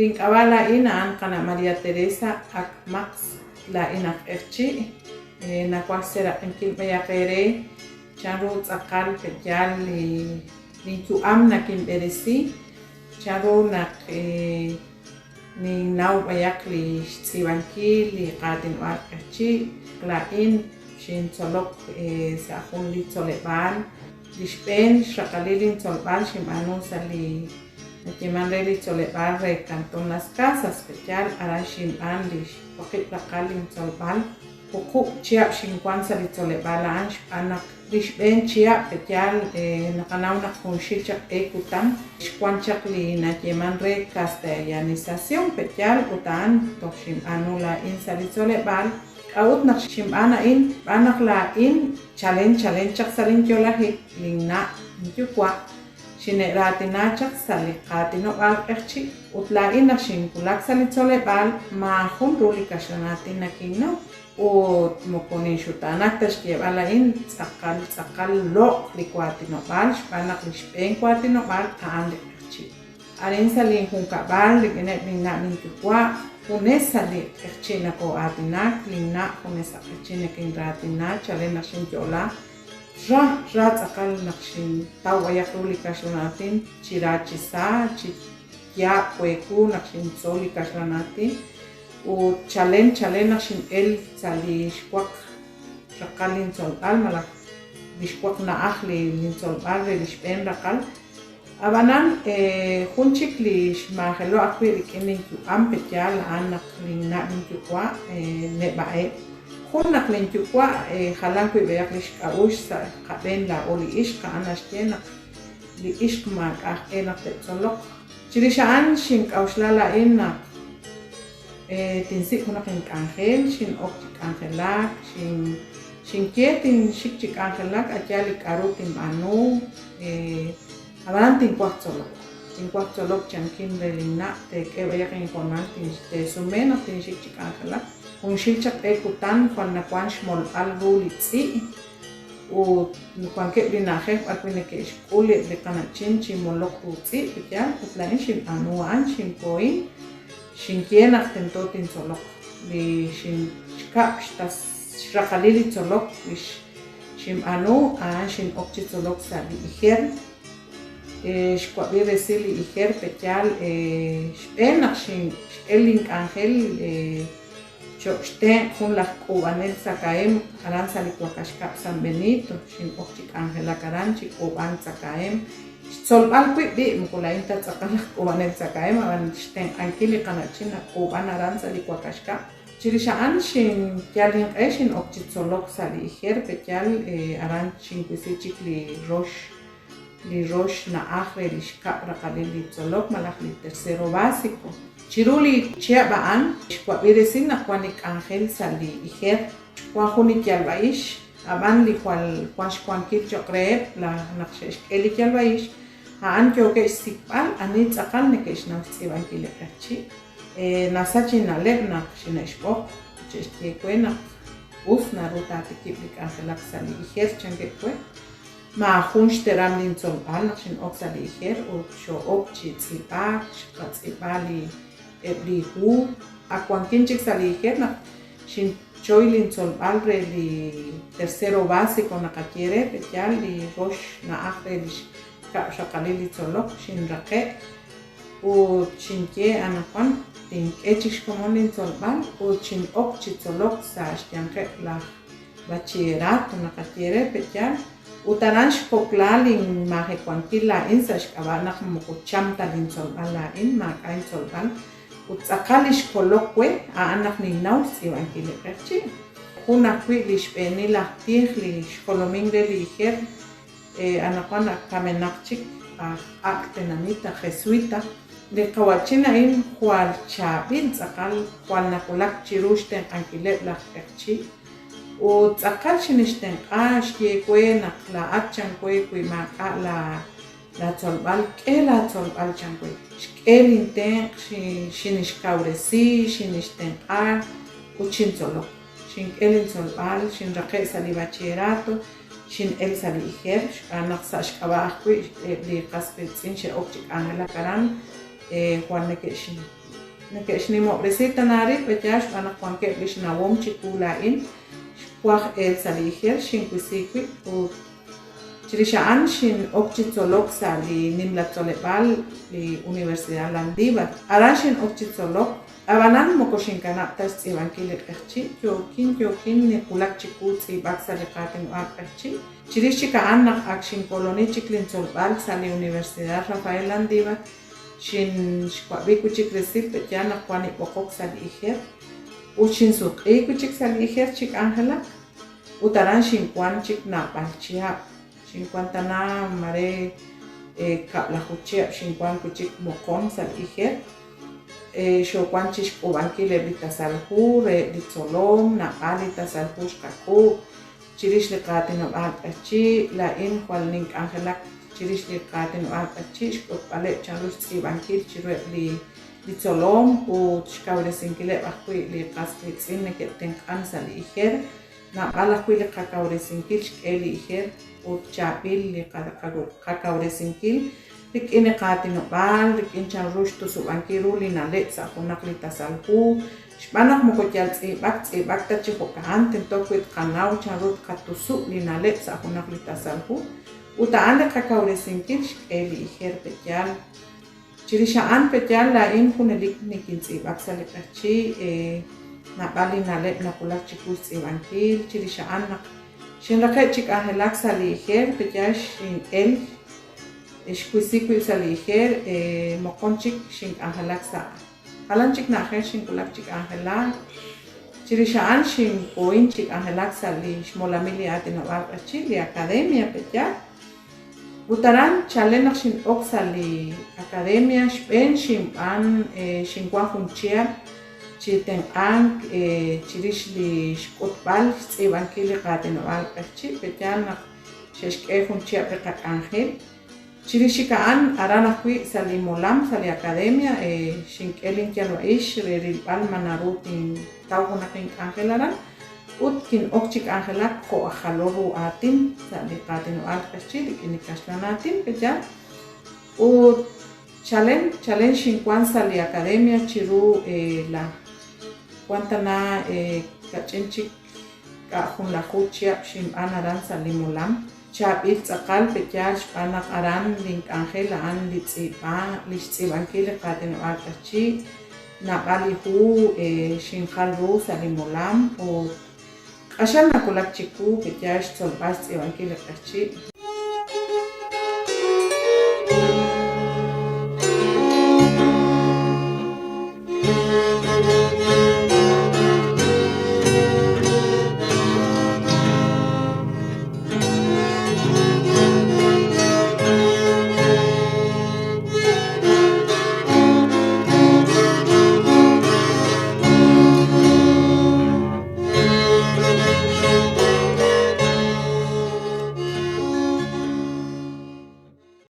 Link'ab'a' laa'in a'an qana' María Teresa Ak Maq laa'in aj q'eqchi'. Nawaj xseeraq'inkil b'ayaq eere chanru tz'aqal pe'yaal li linyu'am nakinb'eresi, chanru naq ninnaw b'ayaq li xtz'iib'ankil li qaatinob'aal q'eqchi'. Laa'in xintzolok sa' jun li tzoleb'aal. Li xb'een xraqalil lintzolb'al xinb'aanu sa' li nayeeman re li tzoleb'aal re Cantón Las Casas, pe'yaal aran xinb'aan li xwaqib' raqal lintzolb'al. Wuqub' chihab' xinwank sa' li tzoleb'aal a'an xb'aan naq li xb'een chihab' pe'yaal naqanaw naq junxil chaq q'e kutan xwank chaq li nayeeman re castellanización pe'yaal ut a'an toj xinb'aanu laa'in sa' li tzoleb'aal. K'a'ut naq xinb'aan a'in? Xb'aan naq laa'in chalen chalen chaq sa' linyo'lajik, linna' linyuwa' xine'raatina chaq sa' li qaatinob'aal q'eqchi' ut laa'in naq xinwulak sa' li tzoleb'aal maajun ru li kaxlan aatin nakinnaw ut moko ninxutaanak ta xyeeb'al a'in tz'aqal tz'aqal loq' li waatinob'aal xb'aan naq li xb'een waatinob'aal a'an li q'eqchi'. Arin sa' linjunkab'al rik'ineb' linna' linyuwa' junes sa' li q'eqchi' nakoo'aatinak, linna' junes sa' q'eqchi' nekinraatina chalen naq xinyo'la. Ra, ra tz'aqal naq xintaw b'ayaq ru li kaxlan aatin chi ra chi sa, chi yaab' we wu naq xintzol li kaxlan aatin ut chalen chalen naq xin'el sa' li xwaq raqal lintzolb'al malaj li xwaq na'aj li lintzolb'al re li xb'een raqal. Ab'anan jun chik li xmaajelo' ajwi' rik'in linyu'am pe'yaal a'an naq linna' linyuwa' neb'a'eb'. Jun naq linyuwa' jalan wi' b'ayaq li xk'a'uxl sa' qab'een laa'o li ixq, a'an naxye naq li ixq maak'a' aj e naq te'tzoloq. Chirix a'an xink'a'uxla laa'in naq tinsik' junaq ink'anjel, xin'ok chi k'anjelak, xinye tinxik chi k'anjelak a' yaal li k'a'ru tinb'aanu, Ab'anan tinwaj tzolok. Tinwaj tzolok chankin re linna' teek'e b'ayaq inhoonal teesume naq tinxik chi k'anjelak. Junxil chaq q'e kutan jwal nawank xmolb'al ru li tz'i' ut wankeb' li na'ajej b'arwi' neke'xk'ul eb' li qana'chin chi molok ru tz'i' pe'yaal? Ut laa'in xinb'aanu a'an, xinkohin, xinye naq tento tintzoloq. Li xkab' xraqalil li tzolok li Xinb'aanu a'an xin'ok chi tzolok sa' li IGER. Xwab'i resil li IGER pe'yaal xb'een naq x'el link'anjel cho'q xtenq' jun laj k'uub'anel tzakahemq aran sa' li wakax kab' San Benito. Xin'ok chi k'anjelak aran chi k'uub'ank tzakahemq. Xtzolb'al wib' b'i' moko laa'in ta tz'aqal laj k'uub'anel tzakahemq ab'an xtenq'ankil li qana'chin nak'uub'an aran sa' li wakax kab'. Chirix a'an xinyal inq'e xin'ok chi tzolok sa' li IGER pe'yaal aran xinwisi chik li rox li rox na'aj re li xkab' raqalil li tzolok malaj li tercero básico. Chiru li chihab' a'an xwab'i resil naq wan li k'anjel sa' li IGER, wan jun li yalb'a'ix, ab'an li jwal wan xwankil cho'q reheb' laj naq xe'xk'e li yalb'a'ix, a'an yookeb' xsik'b'al ani tz'aqal neke'xnaw xtz'iib'ankil li q'eqchi'. Nasach inna'leb' naq xine'xb'oq ut xe'xye we naq us naru taatikib' li k'anjelak sa' li IGER, chankeb' we. Maajun xteram lintzolb'al naq xin'ok sa' li IGER ut xoo'ok chi tz'iib'ak, xqatz'iib'a li eb' li hu. Ak wankin chik sa' li IGER naq xinchoy lintzolb'al re li tercero básico naqaye re, pe'yaal li rox na'aj re li xkab' xraqalil li tzolok xinraqe'. Ut xinye, Anaqwan tink'e chik xkomon lintzolb'al ut xin'ok chi tzolok sa' xyanqeb' laj bachillerato naqaye re, pe'yaal? Ut aran xkokla linmaajewankil laa'in sa' xk'ab'a' naq moko cham ta lintzolb'al laa'in, maak'a' intzolb'al. Ut tz'aqal li xkolok we a'an naq ninnaw xtz'iib'ankil li q'eqchi'. Jun ajwi' li xb'eenil aj tij li xjolomink re li IGER Anaqwan ak kamenaq chik aj ak' tenamit aj Jesuita. Li qawa'chin a'in jwal chaab'il tz'aqal, jwal nawulak chiru xtenq'ankileb' laj q'eqchi'. Ut tz'aqal xinixtenq'a, xye we naq laa'at chan we wi maak'a' laatzolb'al, k'e laatzolb'al chan we. Xk'e lintenq', xinixkawresi, xinixtenq'a ut xintzolok. Xink'e lintzolb'al, xinraqe' sa' li bachillerato. Xin'el sa' li IGER xb'aan naq sa' xk'ab'a' ajwi' eb' li qas qiitz'in xe'ok chi k'anjelak aran. Jwal neke'xnimob'resi tana rib' pe'yaal xb'aan naq wankeb' li xnawom chiwu laa'in. Xwaj elk sa' li IGER, xinwisi wib' ut chirix a'an xin'ok chi tzolok sa' li nimla tzoleb'aal li Universidad Landívar. Aran xin'ok chi tzolok, ab'anan moko xinkanab' ta xtz'iib'ankil li q'eqchi', yookin yookin niwulak chiwu tz'iib'ak sa' li qaatinob'aal q'eqchi'. Chirix chik a'an naq ak xinkoloni chik lintzolb'al sa' li Universidad Rafael Landívar, xinxwab'i wi' chik resil pe'yaal naq wank li b'oqok sa' li IGER ut xinsutq'iik wi' chik sa' li IGER chi k'anjelak ut aran xinwank chik naab'al chihab'. Xinwank tana mare kab'laju chihab' xinwank wi' chik moqon sa' li IGER. Xoowank chi xk'uub'ankil eb' li tasal hu reheb' li tzolom, naab'al li tasal hu xqak'uub' chirix li qaatinob'aal q'eqchi'. Laa'in jwal nink'anjelak chirix li qaatinob'aal q'eqchi', xk'utb'aleb' chanru xtz'iib'ankil chiruheb' li li tzolom ut xkawresinkileb' ajwi' li qas qiitz'in neke'tenq'an sa' li IGER. Naab'al ajwi' li qakawresinkil xk'e li IGER ut chaab'il li qakawresinkil rik'in li qaatinob'aal, rik'in chanru xtusub'ankil ru li na'leb' sa' junaq li tasal hu, xb'aan naq moko yal tz'iib'ak tz'iib'ak ta chi jo'ka'an, tento wi' tqanaw chanru tqatusub' li na'leb' sa' junaq li tasal hu ut a'an li qakawresinkil xk'e li IGER pe'yaal. Chirix a'an pe'yaal laa'in junelik nikintz'iib'ak sa' li q'eqchi', naab'al li na'leb' nawulak chiwu xtz'iib'ankil. Chirix a'an naq xinraqe' chi k'anjelak sa' li IGER, pe'yaal xin'el, xwisi wib' sa' li IGER, moqon chik xink'anjelak sa' jalan chik na'ajej xinwulak chi k'anjelak. Chirix a'an xinkohin chi k'anjelak sa' li xmolamil li aatinob'aal q'eqchi', li Academia, pe'yaal. Ut aran chalen naq xin'ok sa' li Academia, xb'een xinb'aan xinwan jun chihab' chi tenq'ank chirix li xk'utb'al xtz'iib'ankil li qaatinob'aal q'eqchi', pe'yaal naq xe'xk'e jun chihab' li qak'anjel. Chirix chik a'an, aran ajwi' sa' li molam, sa' li Academia, xink'e linyalb'a'ix re rilb'al ma naru tintaw junaq ink'anjel aran. Ut kin'ok chi k'anjelak jo' aj jalol ru aatin sa' li qaatinob'aal q'eqchi' rik'in li kaxlan aatin, pe'yaal? Ut chalen chalen xinwan sa' li Academia chiru laj wan tana ka'ch'in chik k'a' junlaju chihab' xinb'aan aran sa' li molam. Chaab'il tz'aqal, pe'yaal? Xb'aan naq aran lin k'anjel a'an li tz'iib'a, li xtz'iib'ankil li qaatinob'aal q'eqchi'. Naab'al li hu xinjal ru sa' li molam ut q'axal nawulak chiwu pe'yaal xtzolb'al xtz'iib'ankil li q'eqchi'.